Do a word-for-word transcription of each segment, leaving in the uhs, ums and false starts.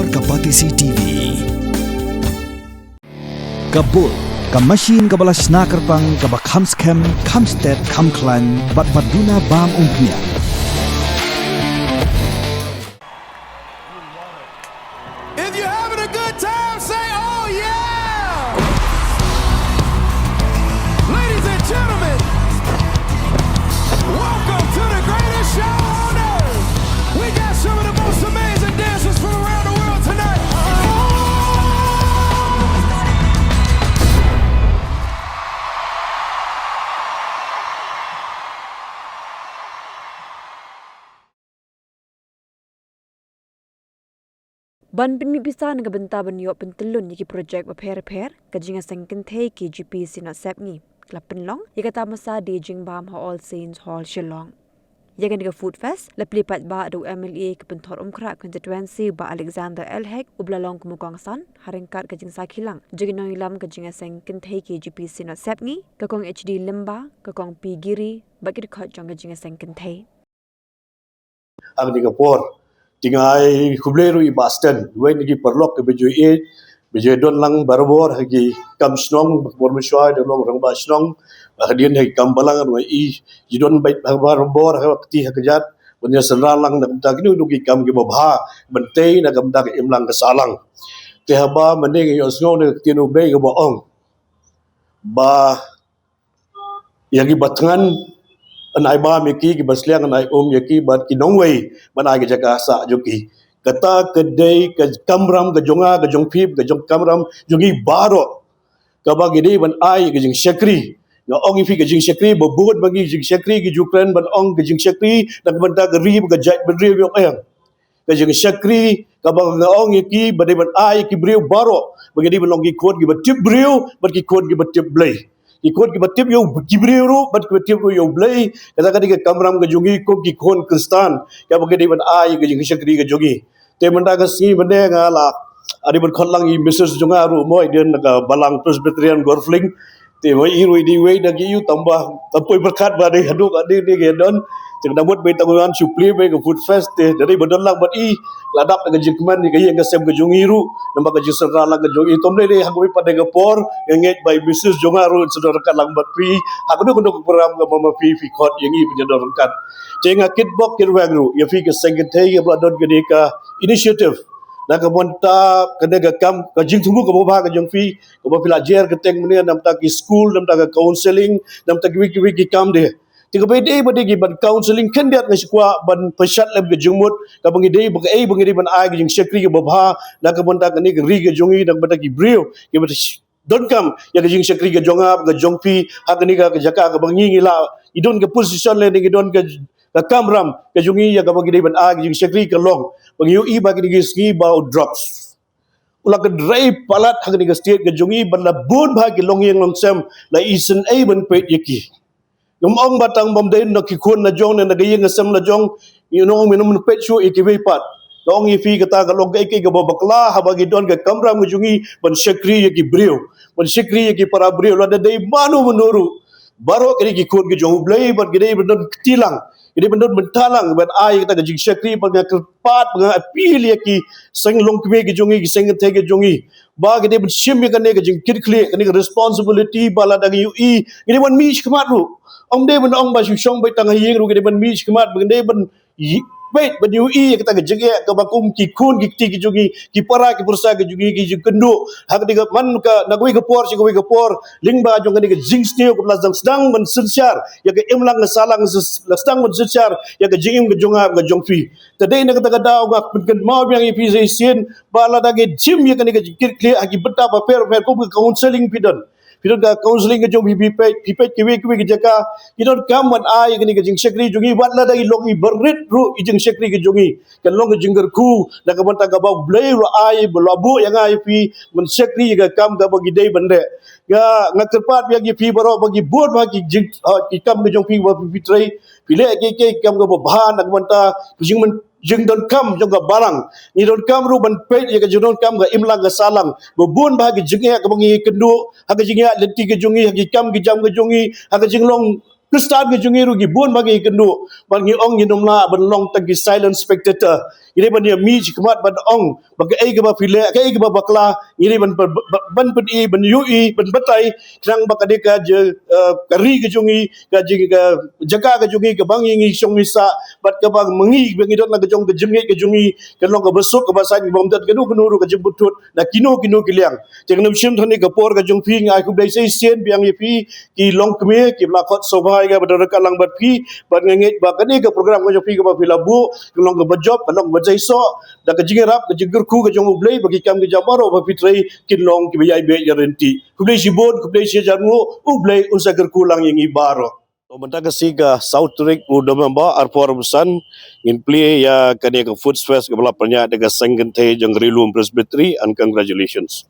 Ka Batesi T V. Ka Bull, ka machine kaba la shna kyrpang, kaba kham skhem, kham stet, kham khlaiñ, bad ba duna bam umphniang. If you're having a good time, say, "Oh, yeah!" Ladies and gentlemen, welcome to the greatest show on earth. We got some of the most amazing dancers from around the world tonight. Ban pynmih pisa na ka bynta ban ïoh pyntyllun ïa ki projek bapher bapher, ka jingïaseng kynthei K J P Synod Sepngi ka la pynlong ïa ka tamasa da ka jingbam ha All Saints Hall, Shillong. Ïa kane ka Food Fest la plie paidbah da u M L A ka Pynthorumkhrah Constituency, Bah Alexander L Hek, uba la long kum u kongsan ha ryngkat ka jingsakhi lang jong ki nongïalam ka jingïaseng kynthei K J P Synod Sepngi, ka Kong H D Lyngba, ka Kong P Giri, bad ki dkhot jong ka jingïaseng kynthei. Ha kane ka por, te nga ai khublei ruh ïa i Bah Sten, iwei na ki paralok kiba ju ïeit, ba ju don lang barabor ha ki kam shnong, bad por mynshuwa i don long rangbah shnong, hadien ha ki kam balang ruh i, i don beit ha barabor ha ka kti ha ka jait ban ïasynran lang na ka bynta kino kino ki kam kiba bha ban tei na ka bynta ka imlang ka sahlang. Te haba mynne nga ïohsngew na ka ktien U Blei kaba ong ba ïa kiba thngan yn ai bam ïa ki, kiba sliang yn ai um ïa ki, bad ki nongwei ban ai ka jaka sah jong ki. Kata ka dei ka kamram ka jong nga, ka jong phi, ka jong kamram jong ngi baroh, kaba ngi dei ban ai ka jingshakri. Nga ong ïa phi, ka jingshakri ba bun ba ngi jingshakri ki ju kren ban ong ka jingshakri na ka bynta ka ri bad ka jaitbynriew jong ngi. Ka jingshakri kaba nga ong ïa ki ba dei ban ai ïa ki briew baroh, ba ki dei ban long ki khun kiba tip briew bad ki khun kiba tip Blei, ki khun kiba tip ïa u, ki briew ruh bad kiba tip ruh ïa u Blei. Kata ka dei ka kamram ka jong ngi kum ki khun Khristan, kaba ki dei ban ai ïa ka jingshakri ka jong ngi. Te mynta ka sngi mynne nga la, ah, dei ban khot lang ïa i Missus jong nga ruh mo, i don na ka balang Presbyterian Gorfling. Te mo i ruh i dei iwei na ki ïew tang ba, tang poi pyrkhat ba dei haduh ka dei dei ka don. Te ka dang mut ba i tang wan shu plie ba ka Food Fest te, da dei ba don lang bad i, la dap da ka jingkmen ïa ka ïing ka sem ka jong i ruh, namar ka jingsynran lang ka jong i. Te ym lei lei ha kawei pat de ka por, nga ngeit ba i Missus jong nga ruh sdang ryngkat lang bad phi ha kano kano ka program kaba ma phi phi khot ïa ngi ban ïadon ryngkat. Te nga kitbok kitweng ruh ïa phi ka seng kynthei kaba la don kane ka initiative na ka bynta kane ka kam, ka jingthmu kaba bha ka jong phi, kaba phi la jer kyrteng mynne na ka bynta ki skul, na ka bynta ka counselling, na ka bynta kiwei kiwei ki kam de. Te kaba dei ba dei ki ban counselling khyndiat, nga sngewkwah ban pynshad lem ka jingmut kaba ngi dei, ba kaei ba ngi dei ban ai ka jingshakri kaba bha na ka bynta kane ka ri ka jong ngi, na ka bynta ki briew kiba donkam ïa ka jingshakri ka jong nga, ka jong phi, ha kane ka, ka jaka kaba ngi, ngi la, ngi don ka position lane ngi don ka, ka kamram ka jong ngi ïa kaba ngi dei ban ai ka jingshakri ka long ba ngi ïohi ba kine ki sngi ba u drugs u la kynrei palat ha kane ka state ka jong ngi, bad la bun bha ki longïing longsem la isynei ban peit ïa ki. Ngam ong ba tang bym dei na ki khun la jong ne na ka ïing ka sem la jong, ngi ong mynno mynno peit shuh ïa kiwei pat. Nga ong ïa phi kata ka long kaei kaei kaba bakla haba ngi don ka kamram ka jong ngi ban shakri ïa ki briew, ban shakri ïa ki para briew, lada dei mano mano ruh. Baroh ki dei ki khun ki jong U Blei bad ki dei ban don kti lang, ki dei ban don bynta lang ban ai kata ka jingshakri, bad nga kyrpad, nga appeal ïa ki seng longkmie ki jong ngi, ki seng kynthei ki jong ngi, ba ki dei ban shim ïa kane ka jingkitkhlieh, kane ka responsibility, ba lada ngi ïohi, ngi dei ban mih shakhmat ruh. Ym dei ban ong ba shu shong beit tang ha ïing ruh, ngi dei ban mih shakhmat, ba ngi dei ban ï-, peit ban ïohi ïa kata ka jingeh kaba kum ki khun ki kti ki jong ngi, ki para ki pyrsa ki jong ngi, ki jingkynduh ha kane ka, man ka, na kawei ka por sha kawei ka por, lyngba jong kane ka jingsniew kaba la sdang sdang ban synshar ïa ka imlang ka sahlang, la sdang ban synshar ïa ka jingim ka jong nga, ka jong phi. Te dei na kata ka daw nga pynkynmaw biang ïa phi sa shisien ba lada ngi shim ïa kane ka jingkitkhlieh ha ki bynta bapher bapher, kum ka counselling phi don, phi don ka counselling ka jong phi, phi peit, phi peit kiwei kiwei ki jaka ki donkam ban ai ïa kane ka jingshakri jong ngi, wat lada i long iba rit ruh i jingshakri ka jong ngi, kan long ka jingkyrkhu na ka bynta kaba U Blei u la ai, ba la buh ïa nga ïa phi ban shakri ïa ka kam kaba ngi dei ban leh. Nga, nga kyrpad biang ïa phi baroh ba ki bun bha ki jing, ha, ki kam ka jong phi ba phi, phi trei, phi leh kiei kiei ki kam kaba bha na ka bynta ka jingmyn jingdonkam jong ka balang. Ngi donkam ruh ban peit ïa ka jingdonkam ka imlang ka sahlang. Ba bun bha ka jingeh kaba ngi kynduh ha ka jingïaid lynti ka jong ngi, ha ki kam ki jam ka jong ngi, ha ka jinglong Khristan ka jong ngi ruh ki bun ba ki kynduh, ba ngi ong ngim lah ban long tang ki silent spectator. Ngi dei ban ïa mih shakhmat ban ong ba kaei kaba phi leh, kaei kaba bakla, ngi dei ban, ban, ban, ban pyni, ban ïohi, ban batai, khnang ba ka dei ka jing, eh, ka ri ka jong ngi, ka jing, ka jaka ka jong ngi, kaba ngi, ngi shong ngi sah, bad kaba ma ngi, ba ngi don la ka jong ka jingngeit ka jong ngi, kan long kaba suk, kaba saiñ, kaba ym don kano kano ruh ka jingbthut na kino kino ki liang. Te ngam shym than ïa ka por ka jong phi, nga ai khublei shisien biang ïa phi, ki longkmie, kiba la khot sngewbha ïa nga ban da ryngkat lang bad phi, bad nga ngeit ba kane ka program ka jong phi kaba phi la buh, ka long kaba jop, ka long kaba jai soh, da ka jingïarap, ka jingkyrkhu ka jong U Blei, ba ki kam ki jam baroh ba phi trei, kin long kiba ïai beh ïa ryntih. Khublei shibun, khublei shihajar nguh, U Blei un sa kyrkhu lang ïa ngi baroh. To mynta ka sngi ka saw tarik u November arphew arphew san, ngin plie ïa kane ka Foods Fest kaba la pynïaid da ka Seng Kynthei jong Ri Lum Presbytery, and congratulations.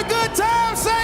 Good time, say